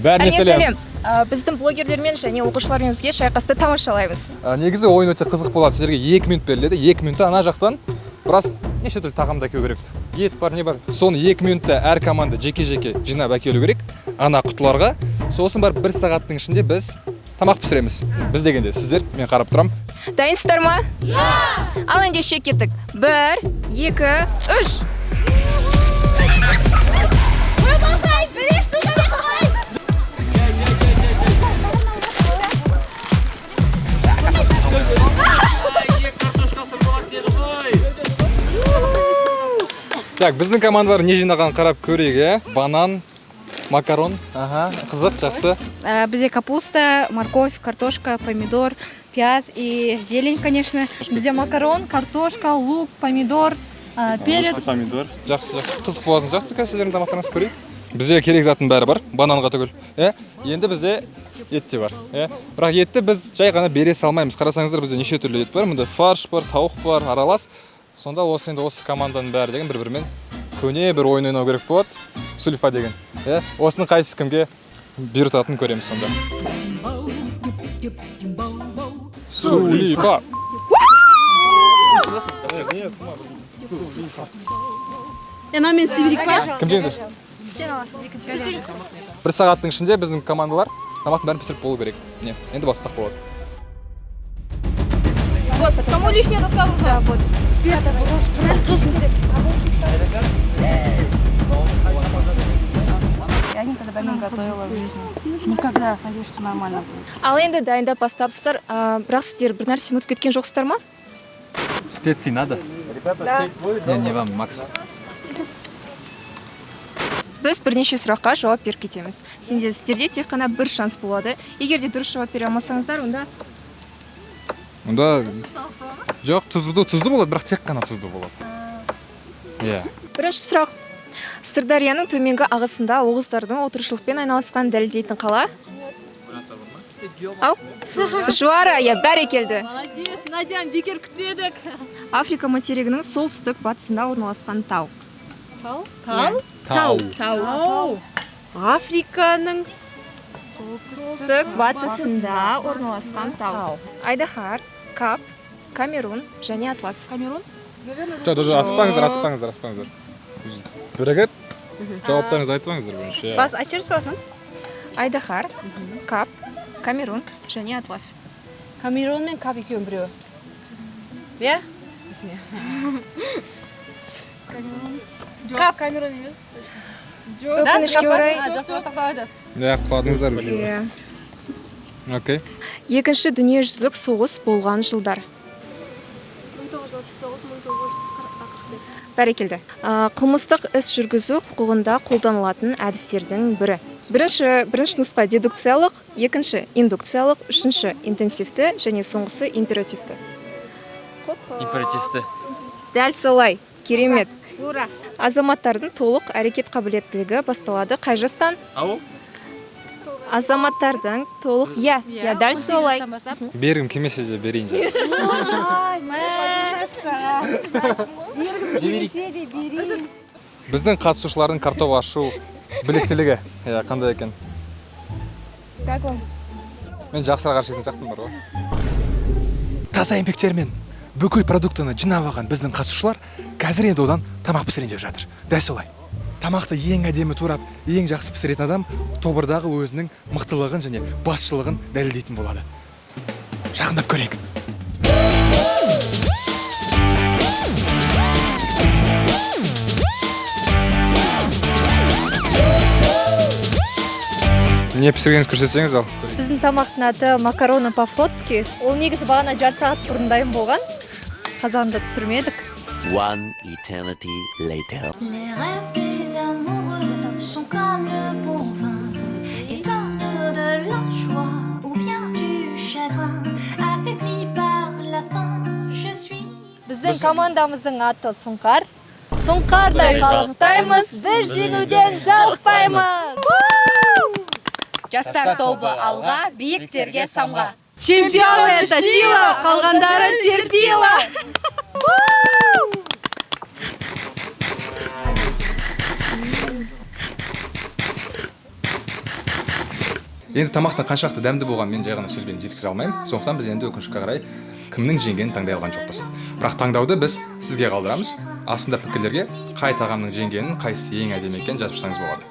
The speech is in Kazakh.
Бәріне сәлем. Біздің блогерлермен және оқушылармен бізге шайқасты тамашалаймыз. Негізі ойын өте қызық болады. Сіздерге 2 минут беріледі. 2 минутта ана жақтан біраз неше түрлі тағамды әкелу керек. Ет бар, не бар. Соны 2 минутта әр команда жеке-жеке жинап әкелу керек ана құтыларға. Сосын барып 1 сағаттың ішінде біз тамақ пісіреміз. Біз дегенде сіздер, мен қарап тұрамын. Дайынсыздар ма? Иә! Ал ендеше кеттік. 1, 2, 3. Так, біздің командалар не жинағанын қарап көрейік, иә? Банан, макарон. Аха, қызық, жақсы. Бізде капуста, морковь, картошка, помидор, пияз и зелень, конечно. Бізде макарон, картошка, лук, помидор, перец. Помидор. Жақсы, жақсы. Қызық болатын сияқты қазір сіздердің тамақтарыңыз, көрейік. Бізде керек заттың бәрі бар, бананға түгіл. Иә? Енді бізде ет те бар. Иә? Бірақ етті біз жай ғана бере салмаймыз. Қарасаңыздар, бізде неше түрлі ет бар. Мұнда фарш бар, тауық бар, аралас. Сонда осы енді осы команданың бәрі деген бір-бірімен көне бір ойын ойнау керек болады. Сулифа деген. Иә? Осының қайсысы кімге бұйыртатынын көреміз сонда. Сулифа. Мен істей берейік па? Кім жеңді? Бір сағаттың ішінде біздің командалар тамақтың бәрін пісіріп болу керек. Не, енді бастасақ болады. Вот, кому лишняя доска нужна? Вот. Я никогда не готовила в жизни. Никогда. Надеюсь, что нормально будет. Ал енді дайындап бастапсыздар. Бірақ сіздер бір нәрсе ұмытып кеткен жоқсыздар ма? Специи надо? Да. Не, не вам, Макс. Біз бірнеше сұраққа жауап беріп кетеміз. Сенде сіздерде тек қана бір шанс болады. Егер де дұрыс жауап бере алмасаңыздар, онда Онда жоқ, тұзды, тұзды болады, бірақ тек қана тұзды болады. Иә. Бірінші сұрақ. Сырдарияның төменгі ағысында оғыздардың отырықшылықпен айналысқанын дәлелдейтін қала? Ау? Жуара, иә, бәрекелді. Молодец, Надя, бекер күтпедік. Африка материгінің солтүстік батысында орналасқан тау. Тал? Тау? Тау. Тау. Африканың Солтүстік батысында орналасқан тау. Айдаһар, Кап, Камерун және Атлас. Камерун? Жоқ, жоқ, асықпаңыздар, асықпаңыздар, асықпаңыздар. Бірігіп жауаптарыңызды айтып алыңыздар бірінші. Иә. Бас, айтып жібересіз басын? Айдаһар, Кап, Камерун және Атлас. Камерун мен Кап екеуінің біреуі. Иә? Кап. Камерун емес. Өкінішке орай, Жоқ, жоқ, тоқтайды. Иә, құладыңыздар уже. иә. Окей. Екінші дүниежүзілік соғыс болған жылдар. 1939-1945. Бәрекелді. Қылмыстық іс жүргізу құқығында қолданылатын әдістердің бірі. Бірінші нұсқа дедукциялық, екінші индукциялық, үшінші интенсивті және соңғысы императивті. Императивті. Дәл солай. Керемет. Ура. Азаматтардың толық әрекет қабілеттілігі басталады қай жастан? Ау? Азаматтардың толық, иә, иә, дәл солай. Бергім келмесе де берейін жарайды. Ай, мәссаған. Бергім келмесе де берейін. Біздің қатысушылардың картоп ашу біліктілігі, иә, қандай екен? Как вам? Мен жақсырақ ашитын сияқтымын бар ғой. Таза еңбектермен бүкіл продуктыны жинап алған біздің қатысушылар қазір енді одан тамақ пісірейін деп жатыр. Дәл солай. Тамақты ең әдемі турап, ең жақсы пісіретін адам тобырдағы өзінің мықтылығын және басшылығын дәлелдейтін болады. Жақындап көрейік. Не пісіргеніңізді көрсетсеңіз ал. Біздің тамақтың аты макароны по-флотски. Ол негізі бағана жарты сағат бұрын дайын болған. Қазанда түсірмедік. One eternity later. Les rêves des amoureux sont comme le bon vin. Ils donnent de la joie ou bien du chagrin. Affaibli par la faim, je suis. Біздің командамыздың аты Сұңқар. Сұңқардай қалықтаймыз, біз жеңуден жалықпаймыз. Жастар тобы алға, биіктерге самға. Чемпион это сила, қалғандары терпила. Енді тамақтың қаншалықты дәмді болғанын мен жай ғана сөзбен жеткізе алмаймын. Сондықтан біз енді, өкінішке қарай, кімнің жеңгенін таңдай алған жоқпыз. Бірақ таңдауды біз сізге қалдырамыз. Астында пікірлерге қай тағамның жеңгенін, қайсысы ең әдемі екенін жазып шықсаңыз болады.